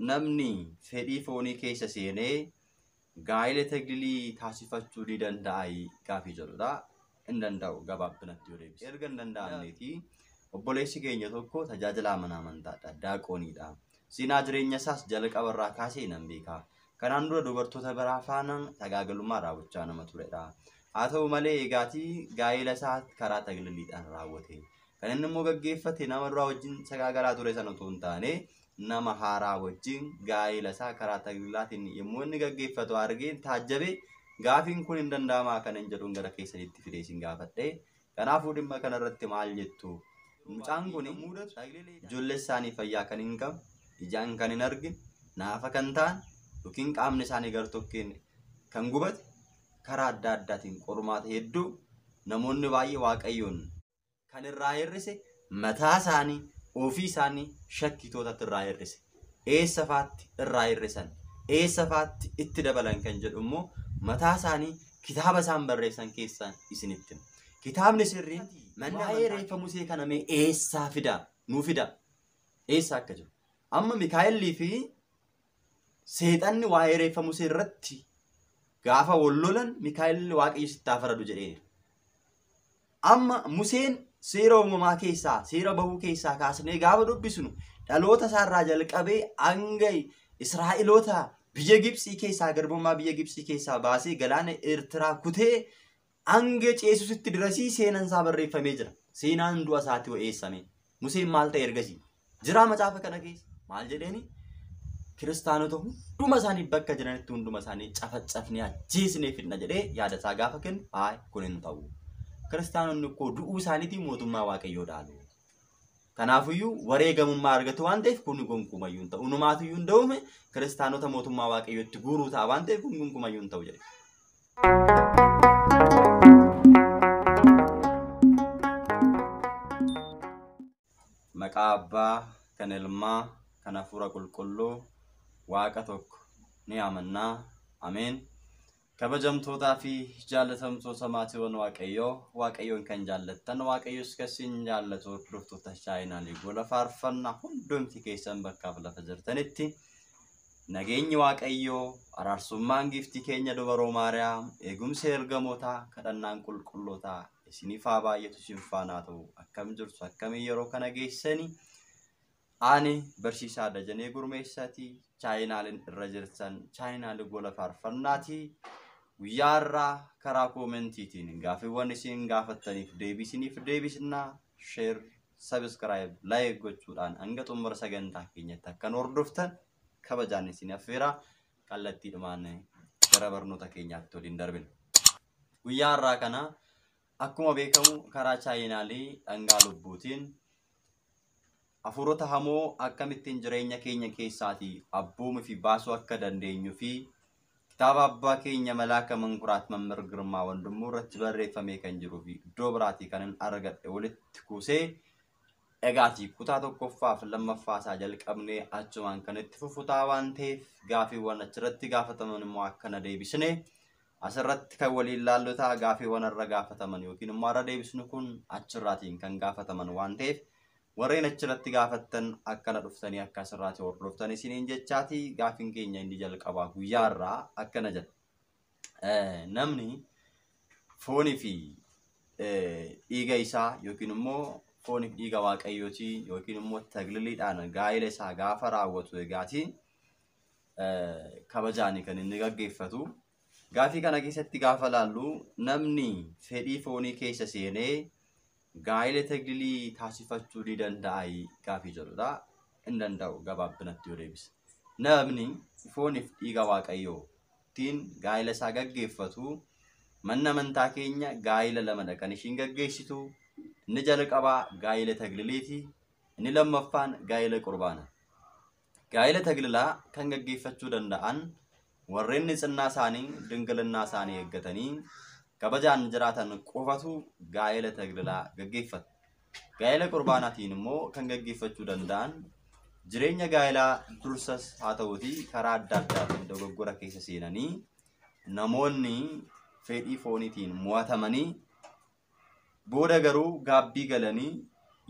Namni fedhii foonii keessa seenee gaa'ela taglilii taasifachuu ni danda'a gaafii jedhudha. Hin danda'u gabaabinatti yoo deebise. Erga hin danda'amneeti obboleessi keenya tokko tajaajila mana amantaadha. Daaqooniidha. Seenaa jireenya isaas jalqaba irraa kaasee nan beeka. Kanaan dura dubartoota biraa faana sagaagalummaa raawwachaa nama turedha. Haa ta'u malee eegaatii gaa'ela isaa karaa tagliliidhaan raawwate. Kan inni immoo gaggeeffate nama duraa wajjin sagaagalaa ture sana otoo hin taane nama haaraa wajjin gaa'ela isaa karaa taglilaatiin yommuu inni gaggeeffatu argeen taajjabe gaafiin kun hin danda'amaa kan hin jedhuun gara keessanitti fidee isin gaafadhe. Kanaafuu dhimma kanarratti maal jettu? Mucaan kun ijoollee isaanii fayyaa kan hin qabne, ijaan kan hin argine, naafa kan ta'an yookiin qaamni isaanii gartokkeen kan gubate karaa adda addaatiin qormaata hedduu namoonni baay'ee waaqayyoon kan irraa hir'ise mataa isaanii ofii isaanii shakkitootatti irraa hir'ise. Eessa faatti irraa hir'isan? Eessa faatti itti dabalan kan jedhu immoo mataa isaanii kitaaba isaan barreessan keessaan isinitti hima. Kitaabni sirriin waa'ee reeffa Musee kana mee eessaa fida? Nuu fida. Eessa akka jiru? Amma Mikaa'ellii fi seexanni waa'ee reeffa Musee irratti gaafa wal lolan Mikaa'elli Waaqayyo sitti haa faradu jedheen. Amma Museen seera uumamaa keessaa, seera bahuu keessaa kaasnee gaafa dubbisnu dhaloota isaarraa jalqabee hanga Israa'eloota biyya Gibxii keessaa garbummaa biyya Gibxii keessaa baasee galaana Eertiraa kutee hanga ceesusitti dirasii seenaan isaa barreeffamee jira. Seenaan du'a isaatti ho'eessame. Museen maal ta'e ergasii? Jiraa macaafa kana keessa maal jedheeni? Kiristaanota hunduma isaanii bakka jiranitti hunduma isaanii cafaccafnee ajjeesnee fidna jedhee yaada isaa gaafa kennu haay kun hin ta'u. Kiristaanonni koo du'uu isaaniitiin mootummaa waaqayyoo dhaalu. Kanaafiyyuu wareegamummaa argatu waan ta'eef kun gonkumayyuu hin ta'u. Unumaatuyyuu hin da'ume kiristaanota mootummaa waaqayyootti guuruu ta'a waan ta'eef kun gonkumayyuu hin ta'u jedhe. Maqaa Abbaa kan Ilmaa kan Hafuura Qulqulluu Waaqa tokko ni amannaa. Ameen. Kabajamtootaa fi jaallatamtoota maatiiwwan Waaqayyoo, Waaqayyoon kan jaallattan, Waaqayyos kan isin jaallatu hordoftoota chaayinaalii gola faarfannaa hundumti keessan bakkaaf lafa jirtanitti nageenyi Waaqayyoo, araarsummaan giiftii keenya dubaroo Maariyaam, eegumsi ergamootaa, kadhannaan qulqullootaa isiniif haa baay'atu isin faana haa ta'u. Akkam jirtu akkamii yeroo kana geessanii? Ani barsiisaa Dajanee Gurmeessaati. Chaayinaaliin irra jirtan chaayinaalii gola faarfannaati. Guyyaa irraa karaa koomentiitiin gaaffiiwwan isin gaafattaniif deebisiniif deebisnaa sheer, sabiskiraayib, laayik gochuudhaan hanga xumura sagantaa keenyatti akkan hordoftan kabajaan isin affeera. Kallattiidhumaan gara barnoota keenyaatti waliin darbina. Guyyaa irraa kana akkuma beekamu karaa chaayinaalii dhangaa lubbuutiin hafuurota hamoo akkamittiin jireenya keenya keessaatii abboomuu fi baasuu akka dandeenyuu fi kitaaba abbaa keenya Malaaka Mankuraat Mammir Girmaa Wandimmoo irratti barreeffamee kan jiruu fi iddoo biraatii kan hin argadhe walitti kuusee dhagaatii kutaa tokkoffaa fi lammaffaa isaa jalqabnee achumaan kan itti fufutaa waan ta'eef gaafiiwwan achirratti gaafataman immoo akkana deebisne asirratti kan waliin laallotaa gaafiiwwan irra gaafataman yookiin immoo irra deebisnu kun achirraatiin kan gaafataman waan ta'eef warreen achirratti gaafattan akkana dhuftanii akka asirraati hordoftan isiniin jechaati gaafiin keenya inni jalqabaa guyyaa irraa akkana jedha. Namni foonii fi dhiiga isaa yookiin immoo foonii fi dhiiga waaqayyootii yookiin immoo tagliliidhaan gaa'ela isaa gaafa raawwatu egaati kabajaani kan inni gaggeeffatu. Gaafii kana keessatti gaafa laallu namni fedhii foonii keessa seenee gaa'ela taglilii taasifachuu ni danda'a gaafii jedhudha. Hin danda'u gabaabinatti yoo deebise. Namni fooniif dhiiga waaqayyootiin gaa'ela isaa gaggeeffatu manni amantaa keenya gaa'ela lamadha kan ishiin gaggeessitu. Inni jalqabaa gaa'ela tagliliiti. Inni lammaffaan gaa'ela qurbaana. Gaa'ela taglilaa kan gaggeeffachuu danda'an warreen xinnaa isaanii dingilinnaa isaanii eeggatanii kabajaan jiraatan qofatu gaa'ela taglilaa gaggeeffata. Gaa'ela qurbaanaatiin immoo kan gaggeeffachuu danda'an jireenya gaa'elaa dursas haa ta'uutii karaa adda addaatiin dogoggora keessa seenanii namoonni fedhii fooniitiin mo'atamanii booda garuu gaabbii galanii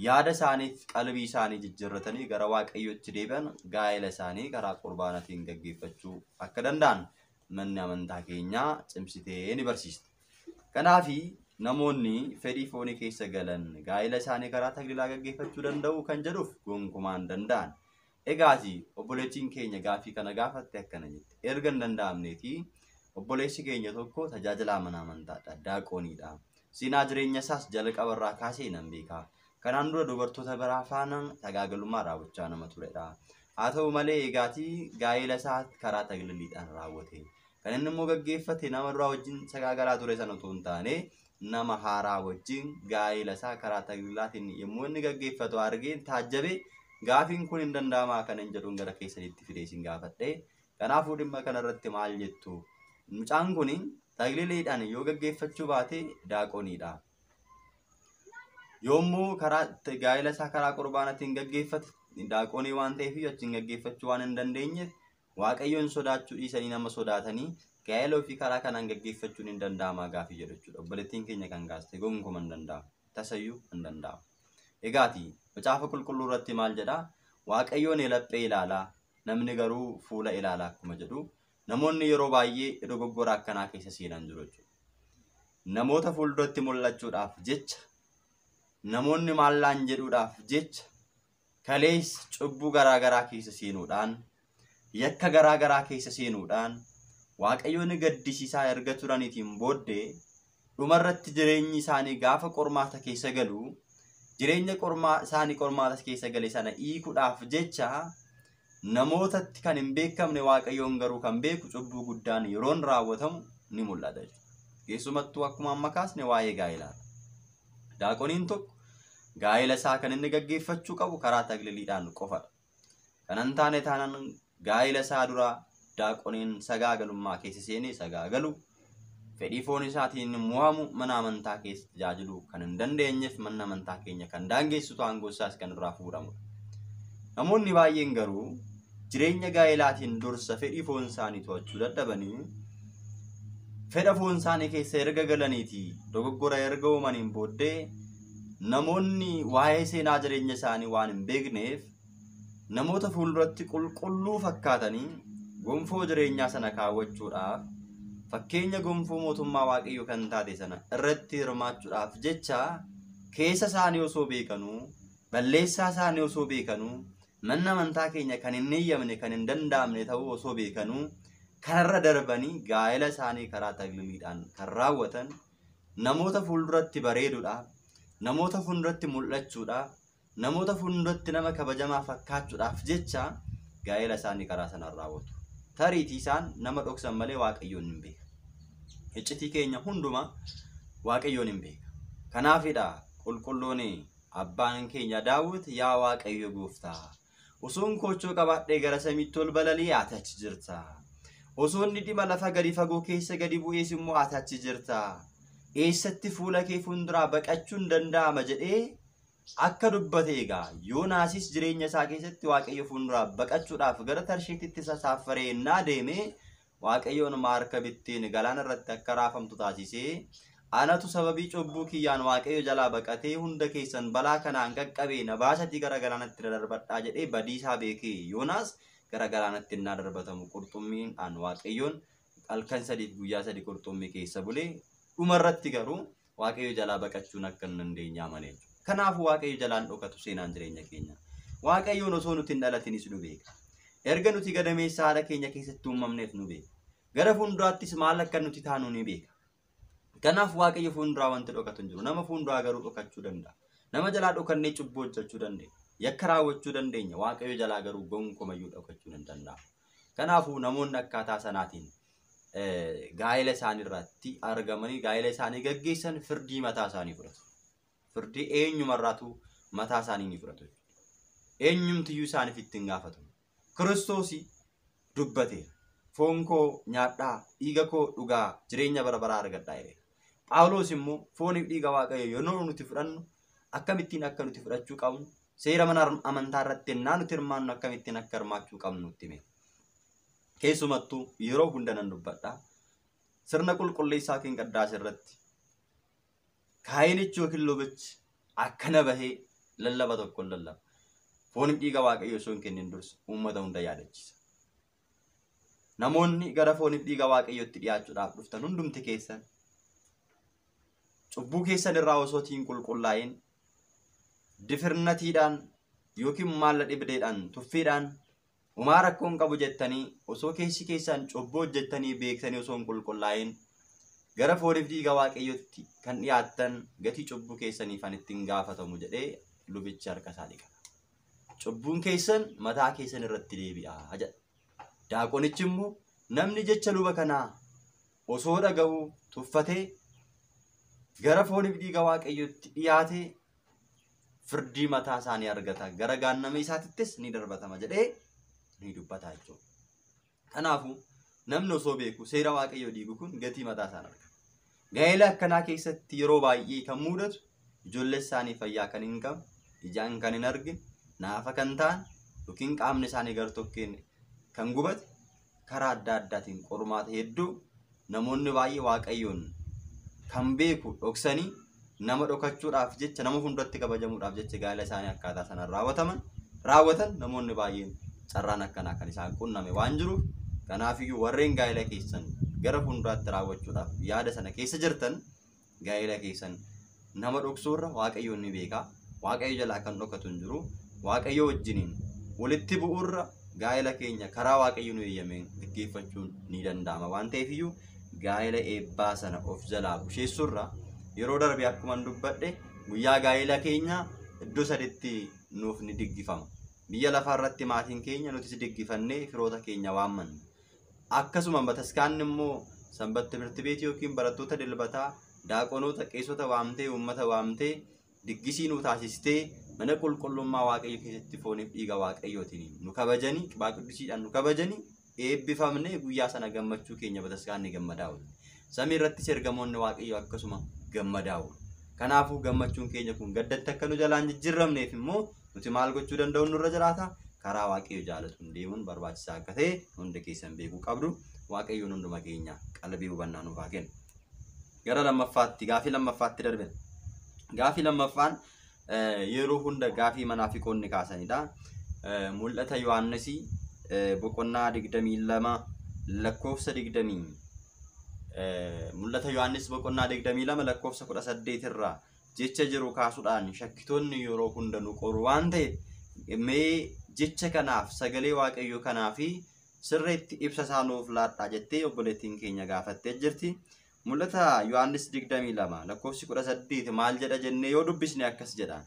yaada isaaniif qalbii isaanii jijjiirratanii gara Waaqayyootti deebi'an gaa'ela isaanii karaa qurbaanaatiin gaggeeffachuu akka danda'an manni amantaa keenyaa cimsitee ni barsiista. Kanaafi namoonni fedhii foonii keessa galan gaa'ela isaanii karaa taglilaa gaggeeffachuu danda'u kan jedhuuf gonkumaa hin danda'an. Egaati obboleettiin keenya gaaffii kana gaafatte akkana jette. Erga hin danda'amneeti obboleessi keenya tokko tajaajilaa mana amantaadha, daaqooniidha. Seenaa jireenya isaas jalqaba irraa kaasee nan beeka. Kanaan dura dubartoota biraa faana sagaagalummaa raawwachaa nama turedha. Haa ta'u malee egaati gaa'ela isaa karaa tagliliidhaan raawwate. Kan inni immoo gaggeeffate nama duraa wajjin sagaagalaa ture sana otoo hin taane nama haaraa wajjin gaa'ela isaa karaa taglilaatiin yommuu inni gaggeeffatu argeen taajjabe gaafiin kun hin danda'amaa kan hin jedhuun gara keessanitti fidee isin gaafadhe. Kanaafuu dhimma kanarratti maal jettu? Mucaan kun tagliliidhaan yoo gaggeeffachuu baate daaqoniidha. Yommuu karaa gaa'ela isaa karaa qurbaanaatiin gaggeeffate daaqonii waan ta'eef achiin gaggeeffachuu waan hin dandeenyeef Waaqayyoon sodaachuu dhiisanii nama sodaatanii gaa'ela ofii karaa kanaan gaggeeffachuun hin danda'amaa gaafii jedhu jechuudha. Obboleettiin keenya kan gaaste gonkumaa hin danda'amu. Tasayyuu hin danda'amu. Egaati macaafa qulqulluu irratti maal jedhaa? Waaqayyoon laphee ilaalaa namni garuu fuula ilaalaa akkuma jedhu namoonni yeroo baay'ee dogoggora akkanaa keessa seenan jiru jechuudha. Namoota fuulduratti mul'achuudhaaf jecha namoonni maallaan jedhuudhaaf jecha kaleessa cubbuu garaagaraa keessa seenuudhaan yakka garaagaraa keessa seenuudhaan Waaqayyoon gaddisiisaa erga turaniitiin booddee dhumarratti jireenyi isaanii gaafa qormaata keessa galu jireenya isaanii qormaata keessa gale sana hiikuudhaaf jecha namootatti kan hin beekamne Waaqayyoon garuu kan beeku cubbuu guddaan yeroon raawwatamu ni mul'ata jechuudha. Keessumattuu akkuma amma kaasne waa'ee gaa'elaadha. Daaqoniin tokko gaa'ela isaa kan inni gaggeeffachuu qabu karaa tagliliidhaan qofadha. Kan hin taane taanaan gaa'ela isaa dura daaqoniin sagaagalummaa keessa seenee sagaagalu fedhii foon isaatiin mo'amu mana amantaa keessa tajaajiluu kan hin dandeenyeef manni amantaa keenya kan daangeessitu aangoo isaas kan irraa fuudhamudha. Namoonni baay'een garuu jireenya gaa'elaatiin dursa fedhii foon isaanii to'achuu dadhabanii fedha foon isaanii keessa erga galaniitii dogoggora erga uumaniin booddee namoonni waa'ee seenaa jireenya isaanii waan hin beekneef namoota fuulduratti qulqulluu fakkaatanii gonfoo jireenyaa sana kaawwachuudhaaf fakkeenya gonfoo mootummaa Waaqayyoo kan taate sana irratti hirmaachuudhaaf jecha keessa isaanii osoo beekanuu balleessaa isaanii osoo beekanuu manni amantaa keenya kan hin eeyyamne kan hin danda'amne ta'uu osoo beekanuu kanarra darbanii gaa'ela isaanii karaa tagliliidhaan kan raawwatan namoota fuulduratti bareeduudhaaf namoota fuulduratti mul'achuudhaaf namoota fuulduratti nama kabajamaa fakkaachuudhaaf jecha gaa'ela isaanii karaa sanaan raawwatu. Tariitii isaan nama dhoksan malee Waaqayyoon hin beeka. Iccitii keenya hundumaa Waaqayyoon hin beeka. Kanaafidha qulqulluun abbaan keenya Daawit yaa Waaqayyo gooftaa osoon koochoo qabaadhee gara samiitti ol balali'ee ati achi jirta. Osoo inni dhima lafa gadi fagoo keessa gadi bu'ees immoo ati achi jirta. Eessatti fuula kee fuulduraa baqachuun danda'ama jedhee akka dubbate egaa Yoonaasis jireenya isaa keessatti Waaqayyo fuulduraa baqachuudhaaf gara Tarsheetitti isa saaffaree ennaa deeme Waaqayyoon maarkabittiin galaana irratti akka raafamtu taasisee anatu sababii cubbuu kiyyaan Waaqayyo jalaa baqatee hunda keessan balaa kanaan qaqqabee na baasatii gara galaanatti darbadhaa jedhee badiisaa beekee Yoonaas gara galaanatti ennaa darbatamu qurxummiidhaan Waaqayyoon halkan sadiif guyyaa sadi qurxummii keessa bulee dhumarratti garuu Waaqayyo jalaa baqachuun akka hin dandeenye amane. Kanaafuu Waaqayyo jalaan dhokatu seenaan jireenya keenya. Waaqayyoon osoo nuti hin dhalatinis nu beeka. Erga nuti gadameessa haadha keenya keessatti uumamneef nu beeka. Gara fuulduraattis maal akka nuti taanu ni beeka. Kanaaf Waaqayyo fuulduraa wanti dhokatu hin jiru. Nama fuulduraa garuu dhokachuu danda'a. Nama jalaa dhokannee cubbuu hojjechuu dandeenya. Yakka raawwachuu dandeenya. Waaqayyo jalaa garuu gonkumayyuu dhokachuu hin danda'amu. Kanaafuu namoonni akkaataa sanaatiin gaa'ela isaanii irratti argamanii gaa'ela isaanii gaggeessan firdii mataa isaanii fudhatu. Firdii eenyumarraatu mataa isaanii ni fudhatu. Eenyumtiyyuu isaaniif ittiin gaafatu. Kiristoos dubbateera. Foon koo nyaadhaa, dhiiga koo dhugaa, jireenya bara baraa argadhaa jedheera. Phaawulos immoo fooniif dhiiga Waaqayyoo yeroo nuti fudhannu akkamittiin akka nuti fudhachuu qabnu seera mana amantaa irratti ennaa nuti hirmaannu akkamittiin akka hirmaachuu qabnu nutti hime. Keessumattuu yeroo hunda nan dubbadha. Sirna qulqulleessaa keenya qaddaas irratti kaayinichi yookiin lubichi akkana bahee Lallaba tokkoon lallaba. Fooniif dhiiga Waaqayyoo osoo hin kennin dursa uummata hunda yaadachiisa. Namoonni gara fooniif dhiiga Waaqayyootti dhiyaachuudhaaf dhuftan hundumti keessan cubbuu keessan irraa osoo hin qulqullaa'in difirnatiidhaan yookiin maalla dhibdeedhaan tuffiidhaan homaa rakkoo hin qabu jettanii osoo keessi keessan cubbuu hojjettanii beektanii osoo hin qulqullaa'in gara fooniif dhiiga Waaqayyootti kan dhiyaattan gatii cubbuu keessaniif an ittiin gaafatamu jedhee lubichi harka isaa dhiqata. Cubbuun keessan mataa keessan irratti deebi'a jedha. Daaqonichi immoo namni jecha luba kanaa osoo dhaga'uu tuffatee gara fooniif dhiiga Waaqayyootti dhiyaatee firdii mataa isaanii argata. Gara gaannama isaatittis ni darbatama jedhee ni dubbata jechuudha. Kanaafuu namni osoo beeku seera Waaqayyoo diigu kun gatii mataa isaan argata. Gaa'ela akkanaa keessatti yeroo baay'ee kan mudatu ijoollee isaanii fayyaa kan hin qabne, ijaan kan hin argine, naafa kan ta'an yookiin qaamni isaanii gartokkeen kan gubate karaa adda addaatiin qormaata hedduu namoonni baay'ee Waaqayyoon kan beeku dhoksanii nama dhokachuudhaaf jecha nama fuulduratti kabajamuudhaaf jecha gaa'ela isaanii akkaataa sanaan raawwatan namoonni baay'een carraan akkanaa kan isaan qunname waan jiruuf kanaafiyyuu warreen gaa'ela keessan gara fuulduraatti raawwachuudhaaf yaada sana keessa jirtan gaa'ela keessan nama dhoksuurra Waaqayyoon ni beeka. Waaqayyo jalaa kan dhokatu hin jiru. Waaqayyo wajjiniin walitti bu'uurra gaa'ela keenya karaa Waaqayyo nu eeyyameen gaggeeffachuun ni danda'ama waan ta'eefiyyuu gaa'ela eebbaa sana of jalaa busheessuurra yeroo darbe akkuma dubbadhe guyyaa gaa'ela keenya iddoo saditti nuuf ni diggifama. Biyya lafaarratti maatiin keenya nutis diggifannee firoota keenya waammanna. Akkasuma bataskaanni immoo sanbat timirti beetii yookiin barattoota dilbataa daaqonoota qeessota waamtee uummata waamtee diggisii nu taasistee mana qulqullummaa Waaqayyo keessatti fooniif dhiiga Waaqayyootiin nu kabajanii qibaa qiddusiidhaan nu kabajanii eebbifamnee guyyaa sana gammachuu keenya bataskaanni gammadaa oolu. Samii irrattis ergamoonni Waaqayyo akkasuma gammadaa oolu. Kanaafuu gammachuun keenya kun gaddatti akka nu jalaan jijjiiramneef immoo nuti maal gochuu danda'u nurra jiraata? Karaa Waaqayyo jaalatuun deemuun barbaachisaa akka ta'e hunda keessan beekuu qabdu. Waaqayyoon hunduma keenya qalbii hubannaa nuuf haa kennu. Gara lammaffaatti gaafii lammaffaatti darbina. Gaafii lammaffaan yeroo hunda gaafii manaafiqoonni kaasanidha. Mul'ata Yohaannisii boqonnaa 22 lakkoofsa 20 Mul'ata Yohaannis boqonnaa 22 lakkoofsa 18 irraa jecha jiru kaasuudhaan shakkitoonni yeroo hunda nu qoru waan ta'eef mee jecha kanaaf sagalee Waaqayyoo kanaa fi sirriitti ibsa isaa nuuf laadhaa jettee obboleettiin keenya gaafattee jirti. Mul'ata Yohaannis 22 lakkoofsi 18 maal jedha jennee yoo dubbisne akkas jedha.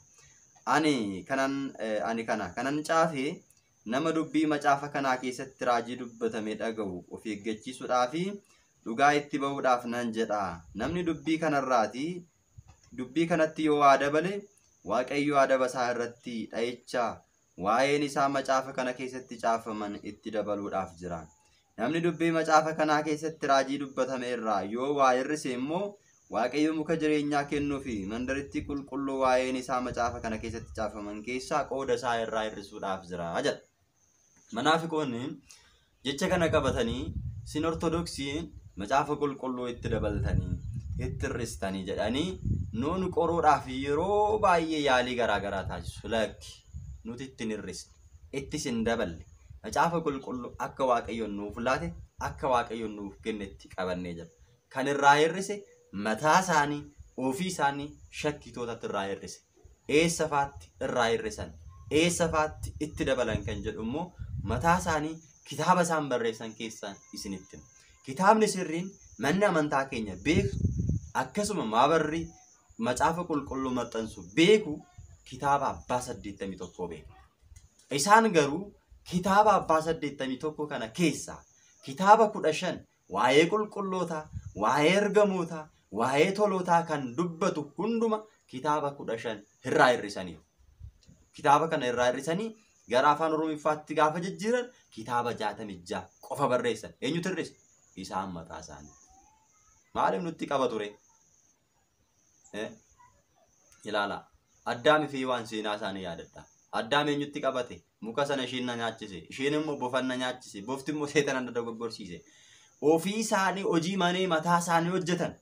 Ani kanan caafee nama dubbii macaafa kanaa keessatti raajii dubbatame dhaga'u of eeggachiisuudhaa fi dhugaa itti bahuudhaaf nan jedha. Namni dubbii dubbii kanatti yoo waa dabale Waaqayyo adaba isaa irratti dha'icha waa'een isaa macaafa kana keessatti caafaman itti dabaluudhaaf jira. Namni dubbii macaafa kanaa keessatti raajii dubbatame irraa yoo waa hir'ise immoo Waaqayyo muka jireenyaa kennuu fi mandaritti qulqulluu waa'een isaa macaafa kana keessatti caafaman keessaa qooda isaa irraa hir'isuudhaaf jira jedha. Manaafiqoonni jecha kana qabatanii sin Ortodoksiin macaafa qulqulluu itti dabaltanii itti hir'istanii jedhanii nuun qoruudhaaf yeroo baay'ee yaalii garaagaraa taasisu. Lakki nuti itti hin hir'isne ittis hin daballe macaafa qulqulluu akka Waaqayyoon nuuf laate akka Waaqayyoon nuuf kennetti qabannee jira. Kan irraa hir'ise mataa isaanii ofii isaanii shakkitootatti irraa hir'ise. Eessa faatti irraa hir'isan eessa faatti itti dabalan kan jedhu immoo mataa isaanii kitaaba isaan barreessan keessaan isinitti hima. Kitaabni sirriin manni amantaa keenya beeku akkasuma maabarri macaafa qulqulluu maxxansu beeku kitaaba abbaa 81 beeku. Isaan garuu kitaaba abbaa 81 kana keessaa kitaaba 15 waa'ee qulqullootaa, waa'ee ergamootaa, waa'ee tolootaa kan dubbatu hunduma kitaaba 15 irraa hir'isaniiru. Kitaaba kana irraa hir'isanii gara afaan Oromiffaatti gaafa jijjiiran kitaaba 66 qofa barreessan. Eenyutu hir'ise? Isaan mataa isaanii. Maaliif nutti qaba ture? Ilaalaa. Addaamii fi waan seenaa isaanii yaadadha. Addaam eenyutti qabate? Muka sana isheen na nyaachise. Isheen immoo bofa na nyaachise. Bofti immoo seexana na dogoggorsiise. Ofii isaanii hojii manee mataa isaanii hojjetan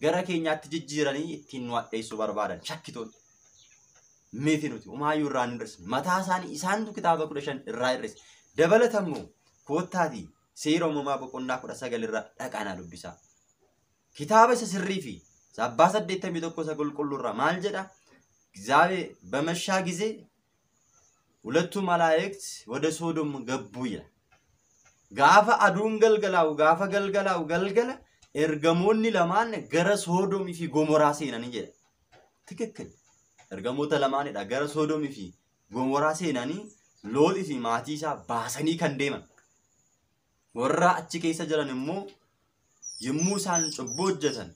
gara keenyaatti jijjiiranii ittiin nu hadheessuu barbaadan shakkitoonni. Miti nuti homaayyuu irraa hin hir'isne. Mataa isaanii isaantu kitaaba 15 irraa hir'ise. Dabalatammoo koottaatii seera uumamaa boqonnaa 19 irra dhaqanaa dubbisaa. Kitaaba isa sirrii fi abbaa 81 isa qulqulluu irraa maal jedha? እግዚአብሔር በመሻ ጊዜ ሁለቱ መላእክት ወደ ሶዶም ገቡ ይላል። Gaafa aduun galgalaa'u gaafa galgalaa'u galgala ergamoonni lamaan gara Sodoomii fi Gomoraa seenanii jedha. Tikikkil. Ergamoota lamaanidha gara Sodoomii fi Gomoraa seenanii Looxii fi maatii isaa baasanii kan deeman. Warra achi keessa jiran immoo yommuu isaan cubbuu hojjetan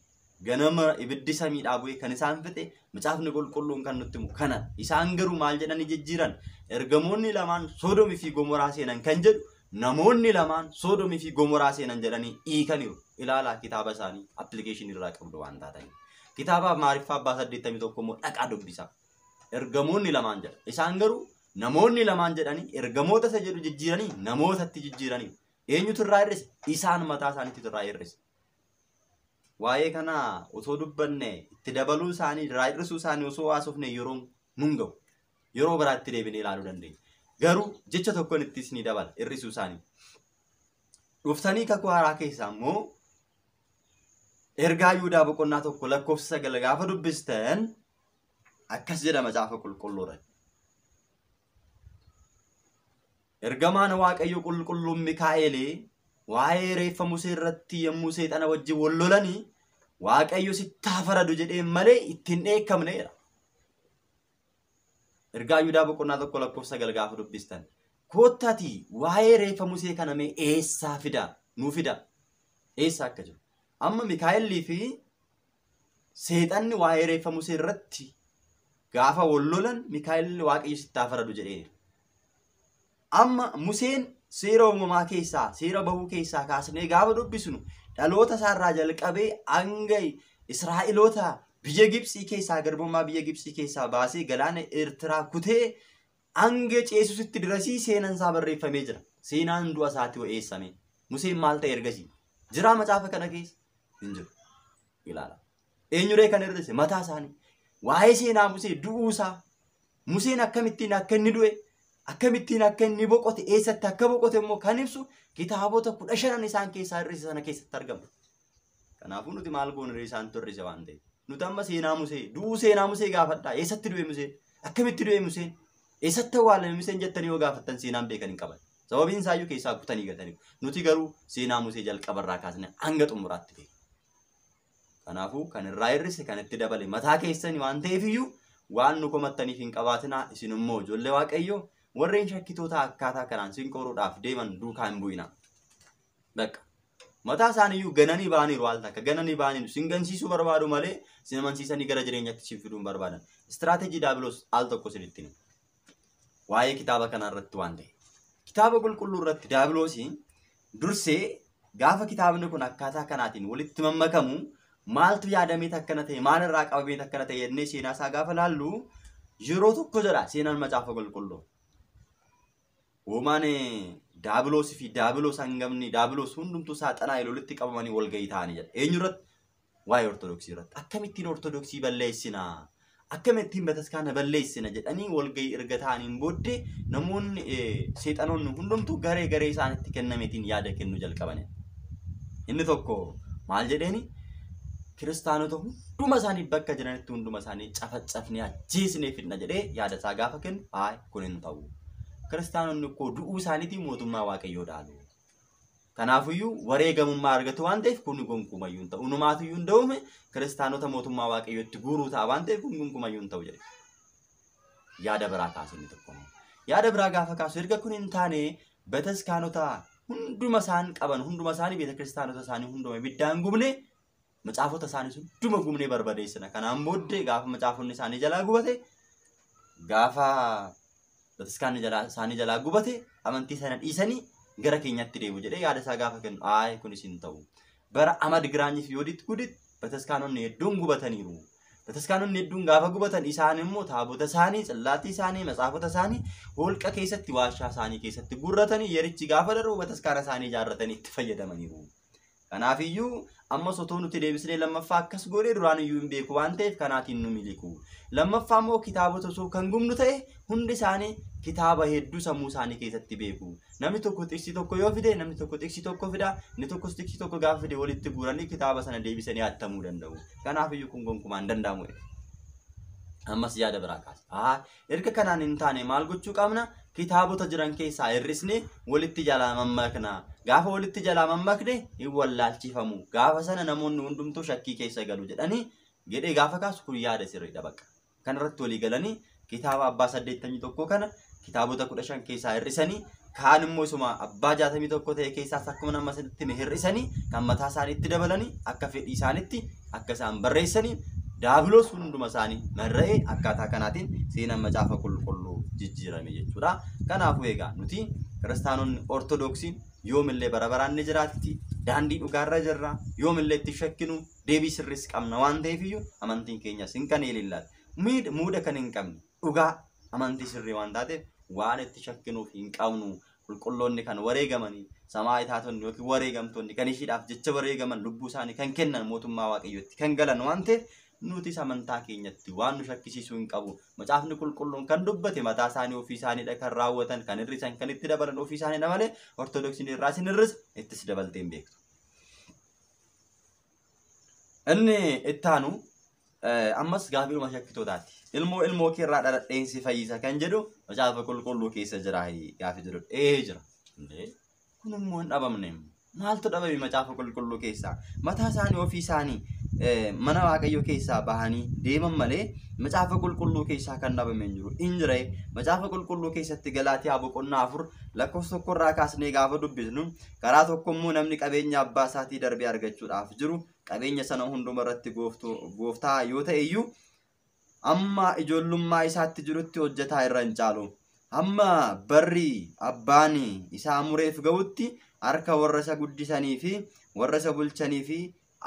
ganama ibiddi samiidhaa bu'ee kan isaan fixe macaafni qulqulluun kan nutti himu kana. Isaan garuu maal jedhanii jijjiiran? Ergamoonni lamaan Sodoomii fi Gomoraa seenan kan jedhu namoonni lamaan Sodoomii fi Gomoraa seenan jedhanii hiikaniiru. Ilaalaa kitaaba isaanii appilikeeshinii irraa qabdu waan taataniif. Kitaaba Amaariffaa abbaa 81 immoo dhaqaa dubbisaa. Ergamoonni lamaan jedha. Isaan garuu namoonni lamaan jedhanii ergamoota isa jedhu jijjiiranii namootatti jijjiiranii. Eenyutu irraa hir'ise? Isaan mataa isaaniitu irraa hir'ise. Waa'ee kana osoo dubbanne itti dabaluu isaanii irraa hir'isuu isaanii osoo haasofne yeroo nun ga'u. Yeroo biraatti deebinee ilaaluu dandeenya. Garuu jecha tokkoon ittis ni dabala hir'isuu isaanii. Dhuftanii kakuu haaraa keessaa immoo ergaa Yihudaa boqonnaa 1 lakkoofsa 9 gaafa dubbistan akkas jedha macaafa qulqulluu irratti. Ergamaan Waaqayyo qulqulluun Mikaa'el waa'ee reeffa Musee irratti yommuu seexana wajjin wal lolanii Waaqayyo sitti haa faradu jedhee malee ittiin dheekkamneedha. Ergaa Yihudaa boqonnaa 1 lakkoofsa 9 gaafa dubbistan. Koottaatii waa'ee reeffa Musee kana mee eessaa fida? Nuu fida. Eessaa akka jiru? Amma Mikaa'elii fi seexanni waa'ee reeffa Musee irratti gaafa wal lolan Mikaa'el Waaqayyo sitti haa faradu jedhee. Amma Museen seera uumamaa keessaa seera bahuu keessaa kaasnee gaafa dubbisnu dhaloota isaarraa jalqabee hanga Israa'eloota biyya Gibxii keessaa garbummaa biyya Gibxii keessaa baasee galaana Eertiraa kutee hanga ceesusitti dirasii seenaan isaa barreeffamee jira. Seenaan du'a isaatii ho'eessame. Museen maal ta'e ergasii? Jiraa macaafa kana keessa? Hin jiru. Ilaala. Eenyuree kan hir'ise? Mataa isaanii. Waa'ee seenaa Musee du'uu isaa. Museen akkamittiin akka inni du'e, akkamittiin akka inni boqote, eessatti akka boqote immoo kan ibsu kitaabota 15 isaan keessaa hir'ise sana keessatti argamu. Kanaafuu nuti maal goone isaan hir'ise waan ta'eef. Nuti amma seenaa Musee, du'uu seenaa Musee gaafadhaa. Eessatti du'e Museen? Akkamitti du'e Museen? Eessatti awwaalame Museen jettanii yoo gaafattan seenaan beekan hin qaban. Sababiin isaayyuu keessaa kutanii gatanii. Nuti garuu seenaa Musee jalqabarraa kaasnee hanga xumuraatti beekna. Kanaafuu kan irraa hir'ise kan itti dabale mataa keessanii waan ta'eef iyyuu waan nu komattaniif hin qabaatinaa. Isin immoo ijoollee Waaqayyoo warreen shakkitoota akkaataa kanaan sin qoruudhaaf deeman duukaa hin bu'inaa. Bakka mataa isaaniiyyuu gananii ba'aniiru haal takka gananii ba'aniiru sin gansiisuu barbaadu malee sin amansiisanii gara jireenyaatti sin fiduu hin barbaadan. Istiraateejii Daabiloos al tokko sinitti hima. Waa'ee kitaaba kanaa irratti waan ta'e. Kitaaba qulqulluu irratti Daabiloosii dursee gaafa kitaabni kun akkaataa kanaatiin walitti mammakamu maaltu yaadameet akkana ta'e maalirraa qabameet akkana ta'e jennee seenaa isaa gaafa laallu yeroo tokko jedha seenaan macaafa qulqulluu. Uumaan Daabiloosii fi Daabiloos hangamni Daabiloos hundumtuu saaxanaa walitti qabamanii walgahii ta'anii jedha. Eenyu irratti? Waa'ee Ortodoksii irratti. Akkamittiin Ortodoksii balleessinaa? Akkamittiin bataskaana balleessina jedhanii walgahii erga ta'aniin booddee namoonni seexanoonni hundumtuu garee garee isaanitti kennameetiin yaada kennuu jalqaban. Inni tokko maal jedheeni? Kiristaanota hunduma isaanii bakka jiranitti hunduma isaanii cafaccafnee ajjeesnee fidna jedhee yaada isaa gaafa kennu haay kun hin ta'u. Kiristaanonni koo du'uu isaaniitiin mootummaa Waaqayyoo dhaalu. Kanaafiyyuu wareegamummaa argatu waan ta'eef kun gonkumayyuu hin ta'u. Unumaatuyyuu hin da'ume kiristaanota mootummaa Waaqayyootti guuruu ta'a waan ta'eef kun gonkumayyuu hin ta'u jedhe. Yaada biraa kaase inni tokko. Yaada biraa gaafa kaasu erga kun hin taane bataskaanota hunduma isaan qaban hunduma isaanii beeta kiristaanota isaanii hunduma ibiddaan gubne macaafota isaanii hunduma gubnee barbadeessina. Kanaan booddee gaafa macaafonni isaanii jalaa gubate gaafa bataskaanni isaanii jalaa gubate amantii sana dhiisanii gara keenyatti deebi'u jedhee yaada isaa gaafa kennu ayi kunis hin ta'u. Bara Amad Giraanyii fi Yooditti Gudit bataskaanonni hedduun gubataniiru. Bataskaanonni hedduun gaafa gubatan isaan immoo taabota isaanii, tsillaatii isaanii, matsaafota isaanii holqa keessatti warshaa isaanii keessatti guurratanii yerichi gaafa darbu bataskaana isaanii ijaarratanii itti fayyadamaniiru. Kanaafiyyuu ammas otoo nuti deebisnee lammaffaa akkas goonee duraan iyyuu hin beeku waan ta'eef kanaatiin nu miliqu. Lammaffaa immoo kitaabota osoo kan gubnu ta'e hundi isaanii kitaaba hedduu sammuu isaanii keessatti beeku. Namni tokko xiqsii tokko yoo fide, namni tokko xiqsii tokko fida, inni tokkos xiqsii tokko gaafa fide walitti guuranii kitaaba sana deebisanii attamuu danda'u. Kanaafiyyuu kun gonkumaa hin danda'amu. Ammas yaada biraa kaasa. Erga kanaan hin taane maal gochuu qabna? Kitaabota jiran keessaa hir'isnee walitti jalaa mammakna. Gaafa walitti jalaa mammakne hin wallaalchifamu. Gaafa sana namoonni hundumtuu shakkii keessa galu jedhanii jedhee gaafa kaasu kun yaada sirriidha bakka. Kanarratti walii galanii kitaaba abbaa 81 kana kitaabota 15 keessaa hir'isanii kaan immoo isuma abbaa 61 ta'e keessaas akkuma nama sanitti hime hir'isanii kan mataa isaaniitti dabalanii akka fedhii isaaniitti akka isaan barreessanii Daabiloos hunduma isaanii marra'ee akkaataa kanaatiin seenaan macaafa qulqulluu jijjiirame jechuudha. Kanaafuu egaa nuti kiristaanonni Ortodoksiin yoomillee bara baraan ni jiraatti. Daandii dhugaarra jirra. Yoomillee itti shakkinu deebii sirriis qabna waan ta'eef iyyuu amantiin keenyas hin kan eelillaati. Muuda kan hin qabne dhugaa amantii sirrii waan taateef waan itti shakkinuuf hin qabnu. Qulqulloonni kan wareegamanii samaayitaatonni yookiin wareegamtoonni kan ishiidhaaf jecha wareegaman lubbuu isaanii kan kennan mootummaa Waaqayyootti kan galan waan ta'eef nutis amantaa keenyatti waan nu shakkisiisuu hin qabu. Macaafni qulqulluun kan dubbate mataa isaanii ofii isaaniidha kan raawwatan, kan hir'isan, kan itti dabalan ofii isaaniidha malee Ortodoksiin irraas hin hir'isa, ittis dabaltee hin beektu. Inni ittaanu ammas gaafiidhuma shakkitootaati. Ilmoo ilmoo kee irraa dhaladheen si fayyisa kan jedhu macaafa qulqulluu keessa jira gaafii jedhudha. Ee jira. Kun immoo hin dhabamne. Maaltu dhabame macaafa qulqulluu keessaa? Mataa isaanii ofii isaanii mana Waaqayyoo keessaa bahanii deeman malee macaafa qulqulluu keessaa kan dhabame hin jiru. Hin jira. Macaafa qulqulluu keessatti Galaatiyaa boqonnaa 4 lakkoofsa 1 irraa kaasnee gaafa dubbisnu karaa tokko immoo namni qabeenya abbaa isaatii darbee argachuudhaaf jiru qabeenya sana hunduma irratti gooftaa yoo ta'e iyyuu amma ijoollummaa isaatti jirutti hojjetaa irra hin caalu. Hamma barri abbaan isaa mureef ga'utti harka warra isa guddisanii fi warra isa bulchanii fi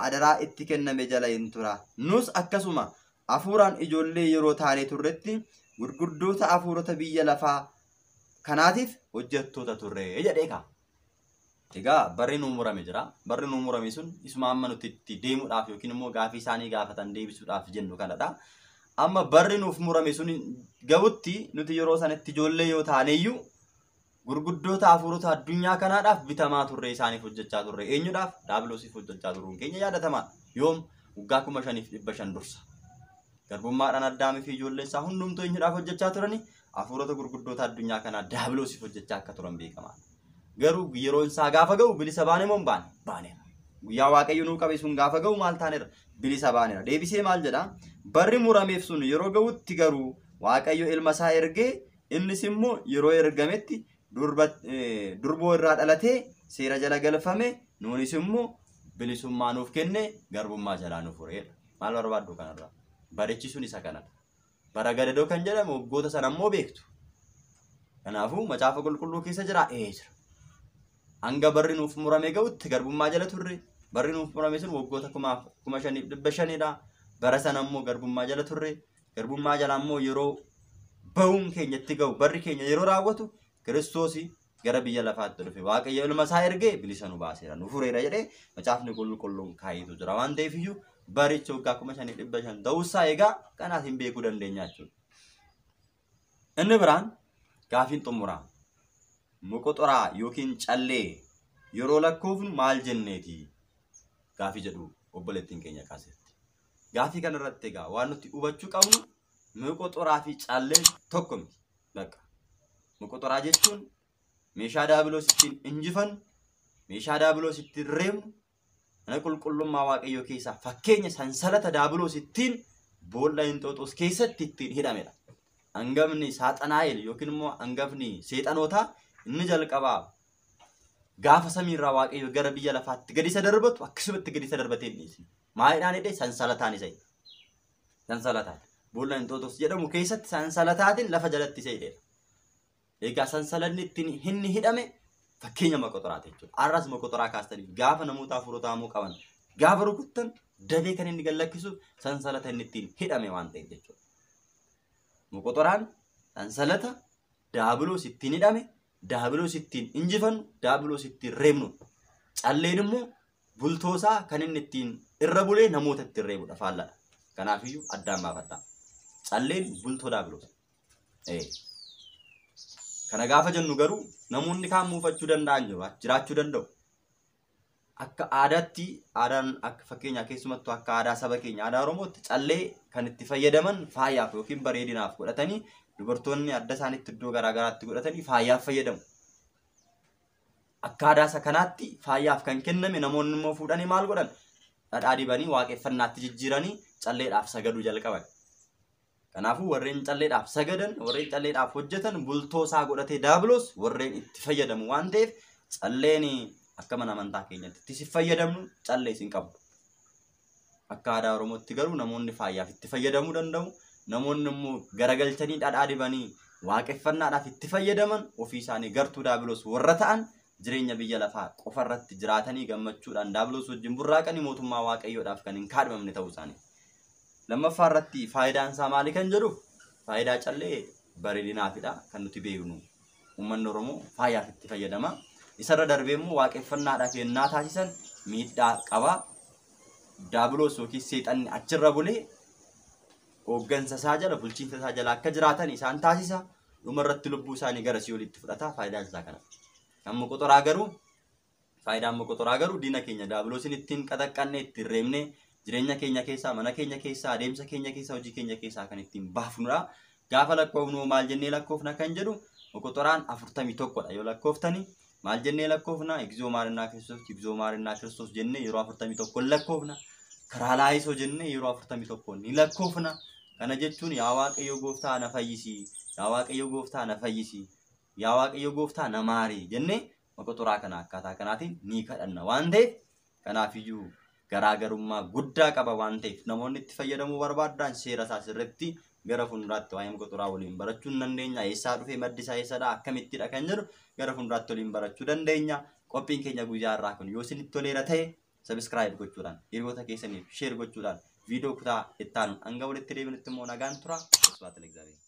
adaraa itti kenname jala hin tura. Nus akkasuma hafuuraan ijoollee yeroo taanee turretti gurguddoota hafuurota biyya lafaa kanaatiif hojjettoota turre jedhee ka'a. Egaa barri nuu murame jira. Barri nuu murame sun isuma amma nuti itti deemuudhaaf yookiin immoo gaafii isaanii gaafatan deebisuudhaaf jennu kanadha. Amma barri nuuf murame sun ga'utti nuti yeroo sanatti ijoollee yoo taaneyyuu gurguddoota hafuurota addunyaa kanaadhaaf bitamaa turre, isaaniif hojjechaa turre. Eenyudhaaf? Daabiloosiif hojjechaa turuun keenya yaadatamaadha. Yoom? Waggaa 5500 dursa. Garbummaadhaan Addaamii fi ijoolleen isaa hundumtuu eenyudhaaf hojjechaa turani? Hafuurota gurguddoota addunyaa kanaa Daabiloosiif hojjechaa akka turan beekamaadha. Garuu yeroon isaa gaafa ga'u bilisa baane moo hin baane? Baaneera. Guyyaa Waaqayyo nuu qabe sun gaafa ga'u maal taaneera? Bilisa baaneera. Deebisee maal jedha? Barri murameef sun yeroo ga'utti garuu Waaqayyo ilma isaa ergee innis immoo yeroo ergametti durboo irraa dhalatee seera jala galfame, nuunis immoo bilisummaa nuuf kenne, garbummaa jalaa nu fureedha. Maal barbaaddu kanarraa? Barichi sun isa kanadha. Bara gadadoo kan jedhamu waggoota sana immoo beektu. Kanaafuu macaafa qulqulluu keessa jira? Ee jira. Hanga barri nuuf murame ga'utti garbummaa jala turre. Barri nuuf murame sun waggoota 5500dha. Bara sana immoo garbummaa jala turre. Garbummaa jala immoo yeroo bahuun keenyatti ga'u, barri keenya yeroo raawwatu Kiristoosi gara biyya lafaatti dhufe. Waaqayyo ilma isaa ergee bilisa nu baaseera, nu fureera jedhee macaafni qulqulluun kaa'itu jira waan ta'eef iyyuu baricha waggaa 5500 ta'uusaa egaa kanaatiin beekuu dandeenya jechuudha. Inni biraan gaafiin xumuraa moqoxoraa yookiin callee yeroo lakkoofnu maal jenneeti gaafii jedhu obboleettiin keenya kaasetti. Gaafii kanarratti egaa waan nuti hubachuu qabnu moqoxoraa fi calleen tokko miti. Bakka moqoxoraa jechuun meeshaa daabiloos ittiin injifannu, meeshaa daabiloos ittiin reebnu, mana qulqullummaa Waaqayyoo keessaa fakkeenya sansalata daabiloos ittiin boolla Inxooxoos keessatti ittiin hidhamedha. Hangafni Saaxanaa'el yookiin immoo hangafni seexanootaa inni jalqabaa gaafa samiirraa Waaqayyo gara biyya lafaatti gadi isa darbatu akkasumatti gadi isa darbatee hin dhiisne. Maalidhaan hidhe? Sansalataan isa hidhe. Sansalataan. Boolla Inxooxoos jedhamu keessatti sansalataatiin lafa jalatti isa hidheera. Egaa sansalanni ittiin inni hidhame fakkeenya moqoxoraati jechuudha. Har'as moqoxoraa kaastanii gaafa namoota hafuurota hamoo qaban gaafa rukuttan dafee kan inni gad lakkisu sansalata inni ittiin hidhame waan ta'eef jechuudha. Moqoxoraan sansalata daabiloos ittiin hidhame, daabiloos ittiin injifannu, daabiloos ittiin reebnu. Calleen immoo Bultoosaa kan inni ittiin irra bulee namoota ittiin reebudha faalladha. Kanaafiyyuu addaan baafadha. Calleen bultoo daabiloos. Kana gaafa jennu garuu namoonni kaan muufachuu danda'an jiru jiraachuu danda'u. Akka aadaatti aadaan akka fakkeenyaa keessumattuu akka aadaa saba keenya aadaa Oromootti callee kan itti fayyadaman faayaaf yookiin bareedinaaf godhatanii dubartoonni adda isaaniitti iddoo garaagaraatti godhatanii faayaaf fayyadamu. Akka aadaa isa kanaatti faayaaf kan kenname namoonni immoo fuudhanii maal godhan? Dhadhaa dibanii waaqeffannaatti jijjiiranii calleedhaaf sagaduu jalqaban. Kanaafuu warreen calleedhaaf sagadan, warreen calleedhaaf hojjetan bultoo isaa godhatee daabiloos warreen itti fayyadamu waan ta'eef calleen akka mana amantaa keenyatti itti si fayyadamnu callee isin qabu. Akka aadaa Oromootti garuu namoonni faayaaf itti fayyadamuu danda'u. Namoonni immoo garagalchanii dhadhaa dibanii waaqeffannaadhaaf itti fayyadaman ofii isaanii gartuu daabiloos warra ta'an jireenya biyya lafaa qofa irratti jiraatanii gammachuudhaan daabiloos wajjin burraaqanii mootummaa waaqayyoodhaaf kan hin kaadhimamne ta'uu isaanii. Lammaffaa irratti faayidaan isaa maali kan jedhu faayidaa callee bareedinaafidha kan nuti beeknu. Uummanni Oromoo faayaaf itti fayyadama. Isarra darbee immoo waaqeffannaadhaaf yennaa taasisan miidhaa qaba. Daabiloos yookiin seexanni achirra bulee hooggansa isaa jala bulchiinsa isaa jala akka jiraatan isaan taasisa. Dhuma irratti lubbuu isaanii gara si'oolitti fudhata. Faayidaan isaa kana. Kan moqoxoraa garuu faayidaan moqoxoraa garuu diina keenya daabiloosiin ittiin qaxaqqanne ittiin reebne jireenya keenya keessaa mana keenya keessaa adeemsa keenya keessaa hojii keenya keessaa kan ittiin baafnudha. Gaafa lakkoofnu maal jennee lakkoofna kan jedhu moqoxoraan 41dha yoo lakkooftani maal jennee lakkoofna Igzoo Maarinnaa Kiristoos Igzoo Maarinnaa Kiristoos jennee yeroo 41 lakkoofna. Karaa laayisoo jennee yeroo 41 ni lakkoofna. Kana jechuun yaa Waaqayyo gooftaa na fayyisi, yaa Waaqayyo gooftaa na fayyisi, yaa Waaqayyo gooftaa na maari jennee moqoxoraa kana akkaataa kanaatiin ni kadhanna waan ta'eef kanaafiyyuu garaagarummaa guddaa qaba waan ta'eef namoonni itti fayyadamuu barbaadan seera isaa sirriitti gara fuulduraatti waa'ee moqoxoraa waliin barachuu ni dandeenya. Eessaa dhufee maddi isaa eessadha akkamittidha kan jedhu gara fuulduraatti waliin barachuu dandeenya. Qophiin keenya guyyaa irraa kun yoo isinitti toleera ta'e subscribe gochuudhaan hiriyoota keessaniif share gochuudhaan viidiyoo kutaa itti aanu hanga walitti deebinutti immoo nagaan tura. Wasbaat Legzaabeer.